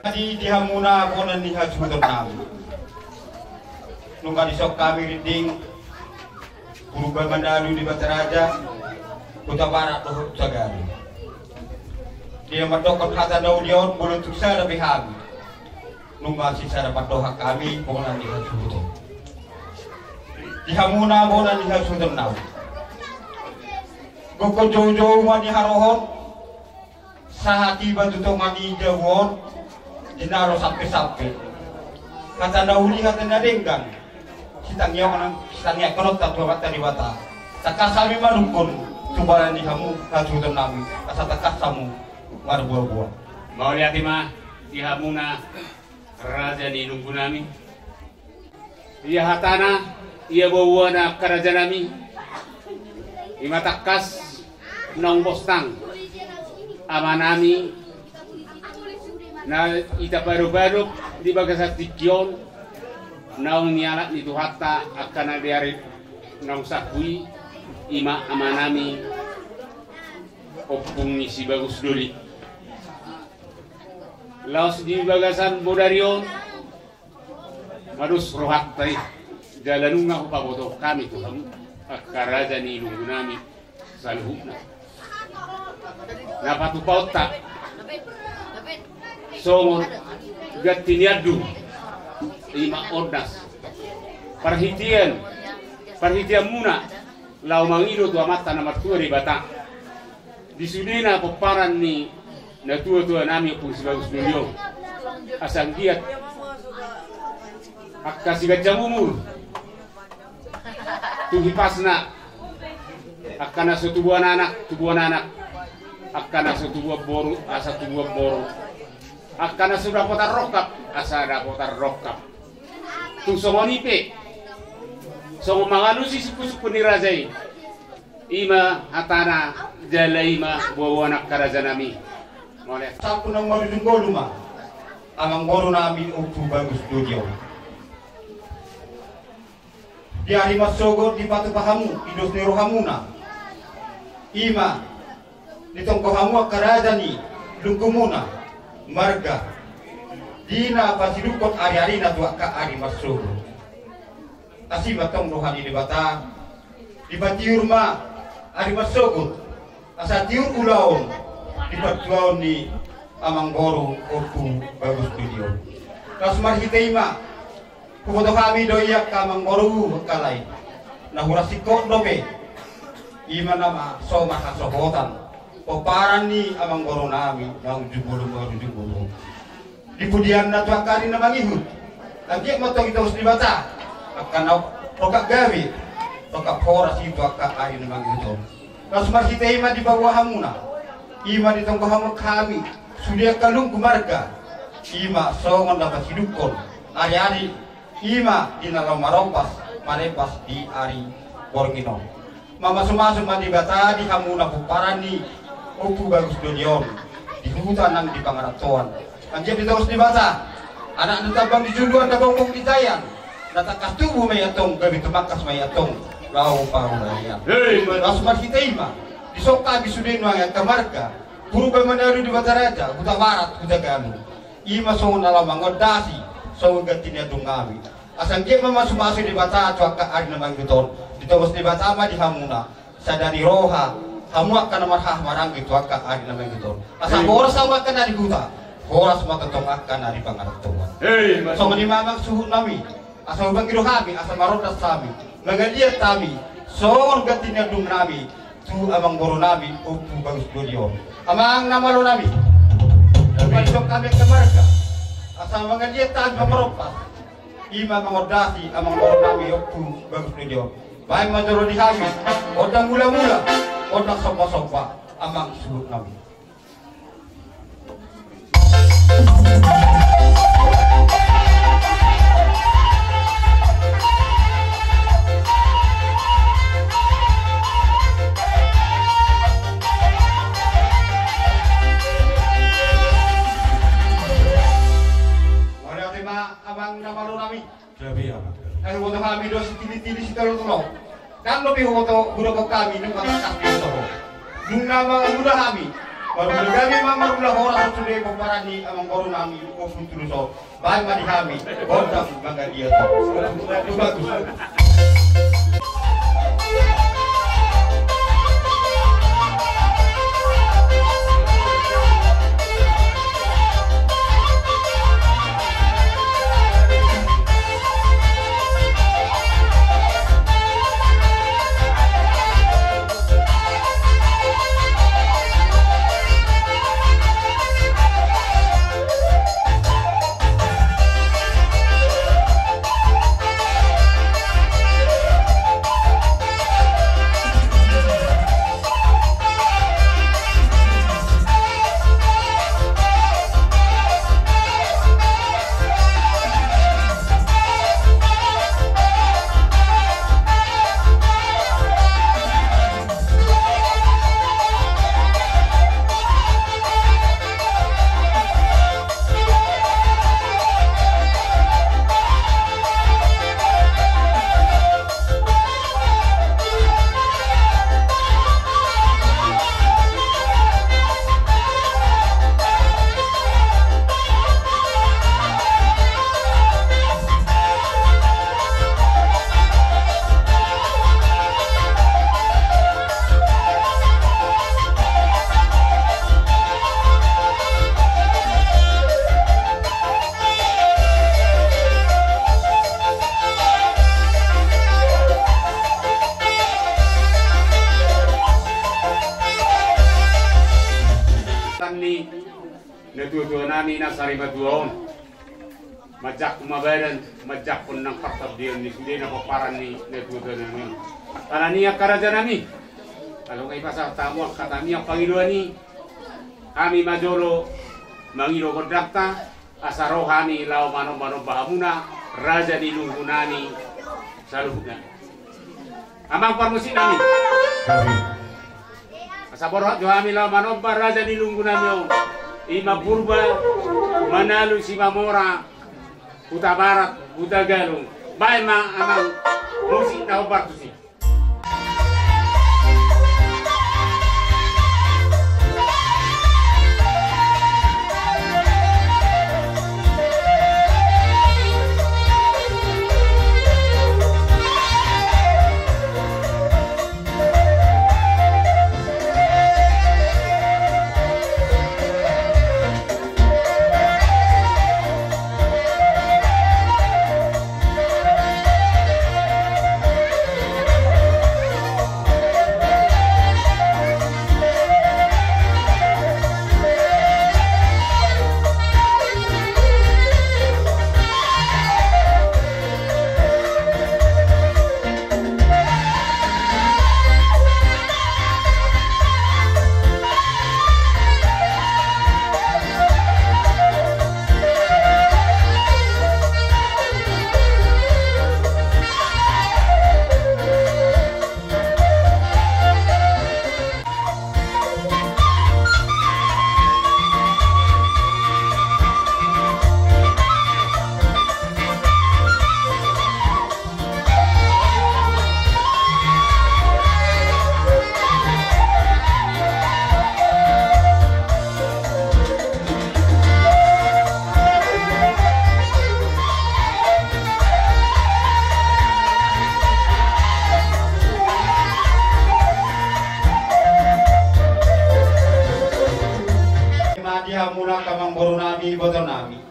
Jadi di hamuna bona ni hasuhuton nami. Nunga dison hami rinding Purba Manalu Debata Raja, Hutabarat dohot Hutagabe. Di na mandokkon hata na uli on, molo tung sada be hami. Nunga sisada pandohan hami bona ni hasuhuton. Di hamuna bona ni hasuhuton nami. Gokhon joujou ma ni harohon. Sahat iba tu tonga ni jabu on, di na ro sampe-sampe. Hata na uli hata na denggan. Sitangiangkon, sitangiangkononta tu Amanta Debata. Tangkas hami manungkun tu bala ni hamu hasuhuton nami. Asa tangkas hamu marbuabua. Mauliate ma di hamuna raja ni lunggu nami. Ia hatana, ia boaboana angka raja nami, ima tangkas naung bostang ama nami na ita padopadop di bagasan tingki on, naung nialap ni Tuhanta angka na di ari naung salpu i, ima ama nami Ompung ni si Bagus Doli. Laos di bagasan bodari on, Pados rohanta i, jala nunga hupabotohon hami tu hamu angka raja ni lunggunami saluhutna. Na patupaonta songon ganti ni andung, i ma ondas. Parhitean, parhiteanmuna laho mangido tu Amanta na martua Debata di sudena pomparan ni natuatuanami Ompu si Bagus Doli on, asa anggiat angka siganjang umur tu hipasna, angka na so tubuan anak, tubuan anak, angka na so tubuan boru, asa tubuan boru, angka na so dapotan rongkap, asa dapotan rongkap. Tung songon i pe, songon mangalusi sungkunsungkun ni raja i, i ma hatana jala i ma boaboa ni angka rajanami. Mauliate. Sahat tu na marujung ngolu ma amangborunami Ompu Bagus Doli on. Di ari marsogot dipatupa hamu di dos ni rohamuna, i ma ditonggo hamu angka raja ni lungkumuna marga, di na pasidukkon ariarina tu angka ari marsogot. Asi ma tong roha ni Debata, dipatiur ma ari marsogot, asa tiur ulaon di partuaon ni amangboru Ompu Bagus Doli on. Laos marhite i ma huboto hami do i angka amangboru, angka lae, na hurang singkop dope, i ma na ma so marhasohotan pomparan ni amangborunami na jumolo marujung ngolu. Di pudianna tu angka ari na mangihut, anggiat ma tong ditongos Debata angka na rongkap gabe, rongkap horas i tu angka ari na mangihut on. Laos marhite i ma dipaboa hamuna, i ma ditonggo hamu hami sude angka lungku marga, i ma songon na pasidukkon ariari, i ma di na laho marompas marempas di ari borngin on. Mamasumasu ma Debata di hamuna pomparan ni Ompu Bagus Doli on, di huta nang di pangarantoan. Anggiat ditongos Debata anak na tambang di julu, na gonggong di jaian, na tangkas tubu ma i antong, gabe tumangkas ma i antong laho parumaen. Hei. Laos marhite i ma dison hami sude nuaeng angka marga Purba Manalu di Bataraja, Hutabarat, Hutagaluh, i ma songon na laho mangondasi songon ganti ni andungnami. Asa anggiat ma mamasumasu Debata tu angka ari na mangihut on. Ditongos Debata ma di hamuna sada ni roha, hamu angka na marhahamaranggi tu angka ari na mangihut on. Asa horas hamu angka na di huta, horas ma tongtong angka na di pangarantoan. Songon i ma amang suhutnami, asa hupangido hami asa marondas hami, mangaliat hami songon ganti ni andungnami tu amangborunami Ompu Bagus Doli on. Amang na malonami, hupaboa hami angka marga asa mangaliat hami pamarompas, i ma mangondasi amangborunami Ompu Bagus Doli on. Baen ma jolo di hami ondang mulamula, ondang sombasomba, amang suhutnami. Mauliate ma amang na malonami. Gabe, amang. Ai huboto hami do sitilitili sitolotolo. Ndang dope huboto hudok hami nunga tangkas di soro. Nunga mangaluda hami, marula gabe ma marula horas sude pomparan ni amangborunami Ompu Tulus on. Baen ma di hami gondang mangaliat. Bagus. Tuatua nami na sarimatua on. Manjangkon ma badan, manjangkon nang partondion ni sude na pomparan ni na tuatua nami on. Alani i angka raja nami, alai nga i pasahat hamu angka tangiang pangidoan i, hami ma jolo mangido gondangta, asa ro hami laho manombanomba hamuna, raja ni lunggu nami saluhutna. Amang parmusik nami. Asa borhat jo hami laho manomba raja ni lunggu nami on. I ma Purba Manalu Simamora, Hutabarat, Hutagalung. Baen ma amang musik na hombar tusi. Ma di hamuna angka amangboru nami, iboto nami.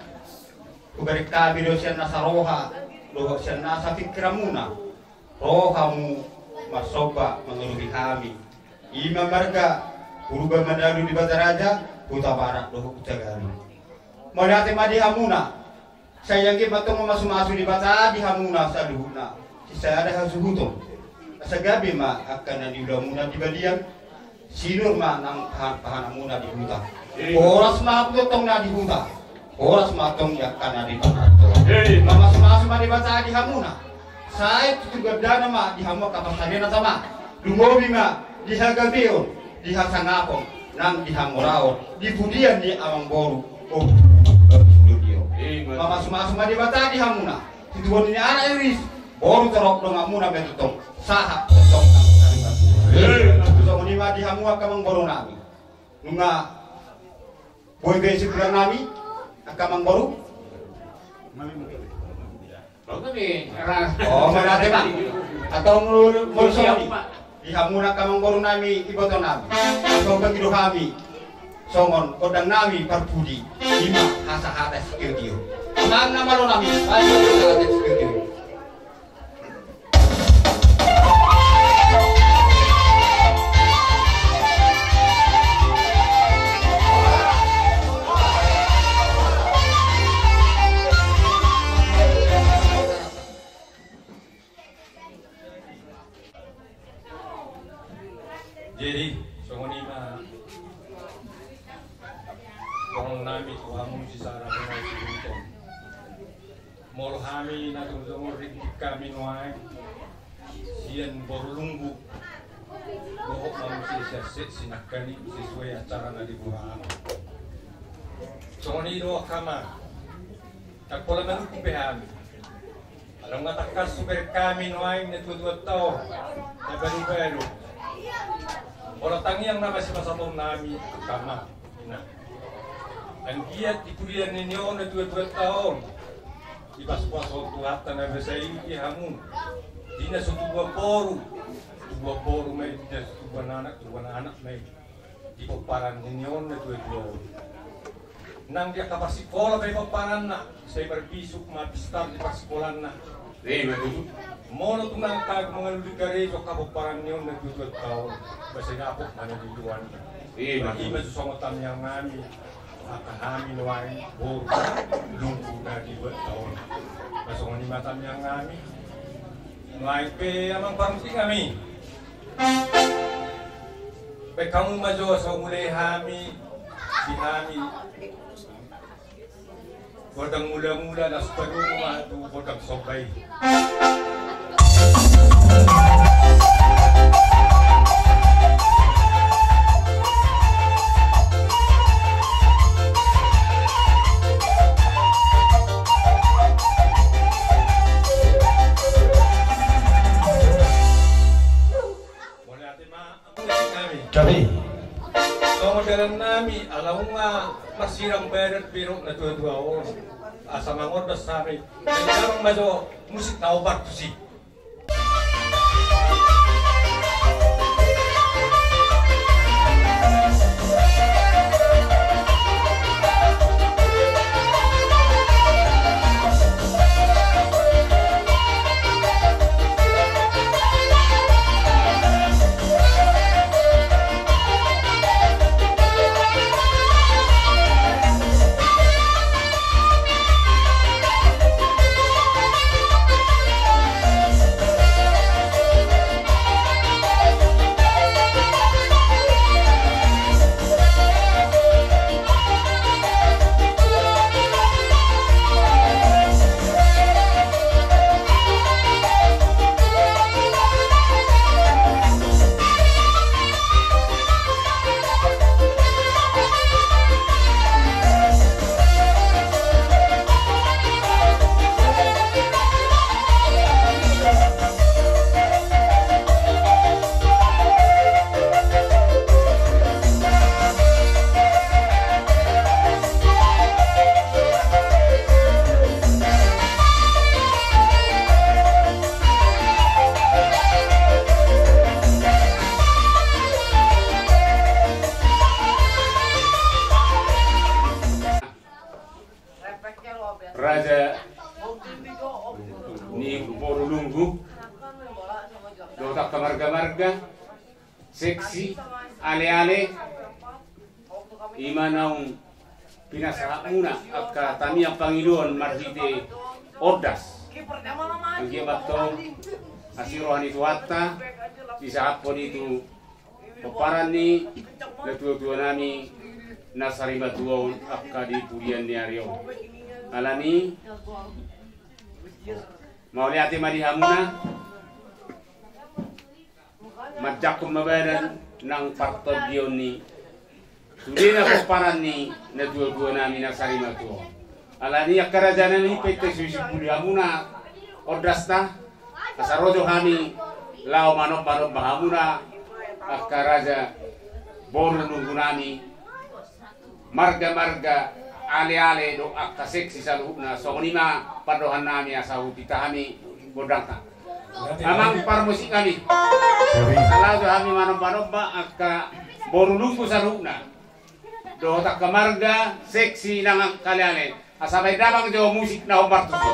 Hubereng hami do sian nasa roha dohot sian nasa pingkiranmuna, ro hamu marsomba mangadopi hami. I ma marga Purba Manalu di Bataraja, Hutabarat dohot Hutagalung. Mauliate ma di hamuna. Sai anggiat ma tong mamasumasu Debata di hamuna saluhutna, sisada hasuhuton. Asa gabe ma angka na niulamuna di balian, sinur ma nang pahanpahanmuna di huta. Horas ma hamu tongtong na di huta, horas ma tong angka na di parhalto. Mamasumasu ma Debata di hamuna. Sai tutu gandana ma di hamu angka parsaripeon na tama. Lumobi ma di hagabeon, di hasangapon, nang di hamoraon, di pudian ni amangboru. O, bagus do dia. Mamasumasu ma Debata di hamuna. Situan ni anak iris, boru torop donganmuna ma tongtong. Sahat tongtong nang sariban. Songon i ma di hamu angka amangboru nami. Nunga boi be sibulan nami angka amangboru. O, mauliate ma. Antong molo songon i di hamuna angka amangboru nami, iboto nami, songon i do hami, songon gondang nami parpudi, i ma hasahatan sitio-tio. Amang na malo nami, hasahatan sitio-tio. Jadi songon i ma songon nami tu hamu sisada na sibuton. Molo hami na tung songon ringgit hami nuaeng sian boru lunggu dohot ma muse sian set sinangkani sesuai acara na di boha. Songon i do angka amang. Ndang pola manungkun be hami. Ala nunga tangkas hubereng hami nuaeng na tuatuanta on na balu-balu. Molo tangiang na masipasahaton nami angka amang. Nah, anggiat di pudian ni on na tuatuanta on, dipasupasu Tuhanta na basa i di hamu. Di na so tubuan boru, tubuan boru ma i, di na so tubuan anak, tubuan anak ma i. Di pomparan ni on na tuatua on. Nang di angka parsikola pe pomparanna, sai marbisuk ma pistar di parsikolanna. Molo tung angka mangalului karejo angka pomparan ni on na tuatua taon, basa dapot ma na di tuanna. I ma tu songon tangiang nami. Angka hami nuaeng boru Lunggu na di Batam on. Songon i ma tangiang hami. Nuaeng pe amang parmusik hami. Baen hamu ma jo so mulai hami di hami. Gondang mula-mula las padumu ma tu gondang somba i. Mauliate ma. Gabe. Songon dalan nami, ala nunga marsirang badan berok na tua-tua on. Asa mangordas hami. Jadi damang ma jo musik na opat tusi. Raja ni boru Lunggu dohot angka marga-marga, seksi, ale-ale, i ma naung pinasahatmuna angka tangiang pangidoan marhite ondas. Anggiat ma antong asi roha ni Tuhanta disahaphon i tu pomparan ni natua-tua nami na sarimatua on angka di pudian ni ari on. Alani mauliate ma di hamuna. Manjangkon ma badan nang partondion ni sudena pomparan ni natua-tua nami na sarimatua on. Alani angka raja nami, pe tong so disimbuli hamuna ondasta, asa ro jo hami laho manomba-nomba hamuna angka raja boru Lunggu nami, marga-marga, ale-ale dohot angka seksi saluhutna. Songon i ma pandohan nami, asa hupita hami gondangta. Amang parmusik nami, asa laho jo hami manomba-nomba angka boru Lunggu saluhutna dohot angka marga, seksi nang angka ale-ale. Asa baen damang jo musik na hombar tusi.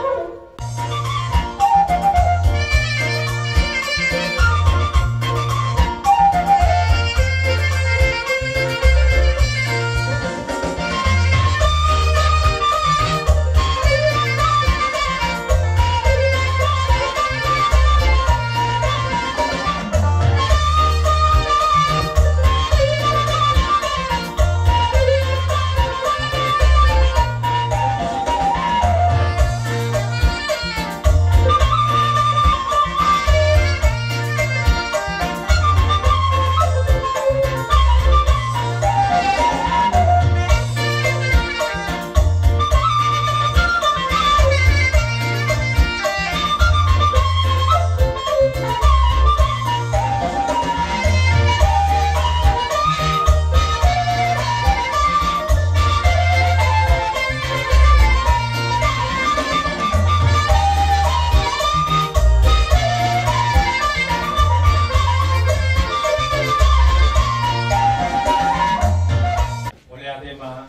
Mauliate ma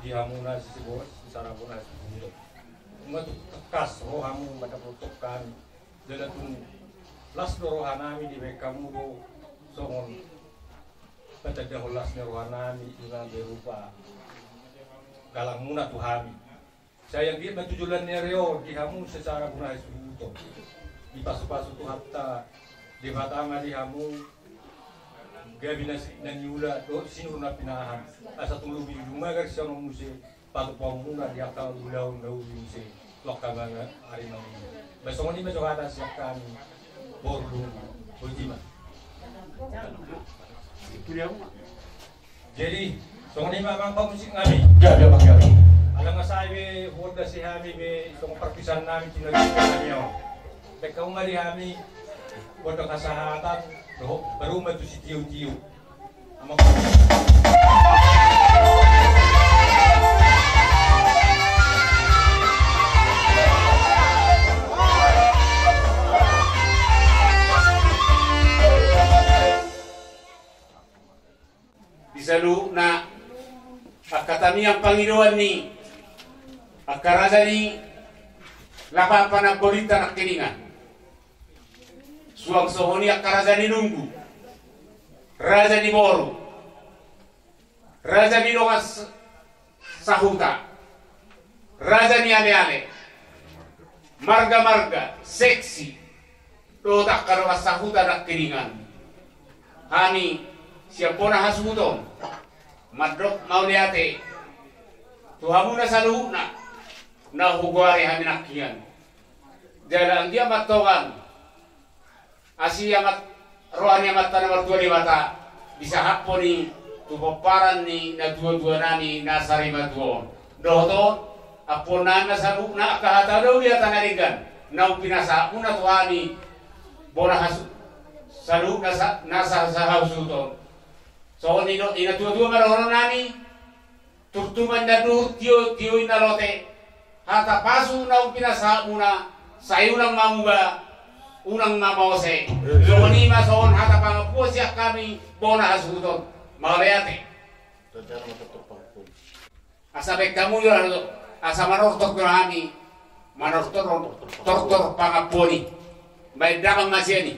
di hamuna sisibos, sisarapuna sisibos. Nunga tung tangkas rohamu mandapothon hami. Jala tung las do rohanami dibaen hamu do songon patandahon las ni rohanami, ima berupa Kalangmuna tu hami. Sai anggiat ma tu joloan ni ari on di hamu secara guna hasuhuton. Dipasupasu Tuhanta Debata ma di hamu gabe na niula dohot sinur na pinahan. Asa tung lobi ujung magar sian on muse patupaonmuna di angka ulaon na uli muse tu angka ari na uli. Ba songon i ma jo hata sian hami. Boru Lumbu. Boti ma. Jadi songon i ma amang pamusik nami. Gabe amang gabe. Ala nga sai be huondasi hami be songon parpisahan nami tu na gabe nami on. Baen hamu ma di hami gondang hasahatan dohot baru ma tu sitiotio. Amang pamusik. Di saluhutna angka tangiang pangidoan ni angka raja ni lapangan panambolinta nangkiningan. Suang songon i angka raja ni lunggu, raja ni boru, raja ni dongan s- sahuta, raja ni aleale, margamarga, seksi, dohot angka dongan sahuta nangkiningan. Hami sian bona hasuhuton mandok mauliate tu hamuna saluhutna na hugoari hami nangkiningan. Jala anggiat ma tongan asi amat roha ni Amanta na martua Debata disahaphon i tu pomparan ni natuatua nami na sarimatua on. Dohot on ampuon nami ma saluhutna angka hata na uli hata na denggan na umpinasahatmuna tu hami bona hasu- saluhutna sa- na sa- sahasuhuton. Songon i do i natuatua ma dohonon nami. Turtu ma inna duhut, tio tio inna lote. Hata pasu na umpinasahatmuna, sai unang ma muba, unang ma mose. Songon i ma songon hata pangampuon sian hami bona hasuhuton. Mauliate. Asa baen hamu jo asa manortor jo hami manortor tortor pangampuon i. Baen damang ma sian i.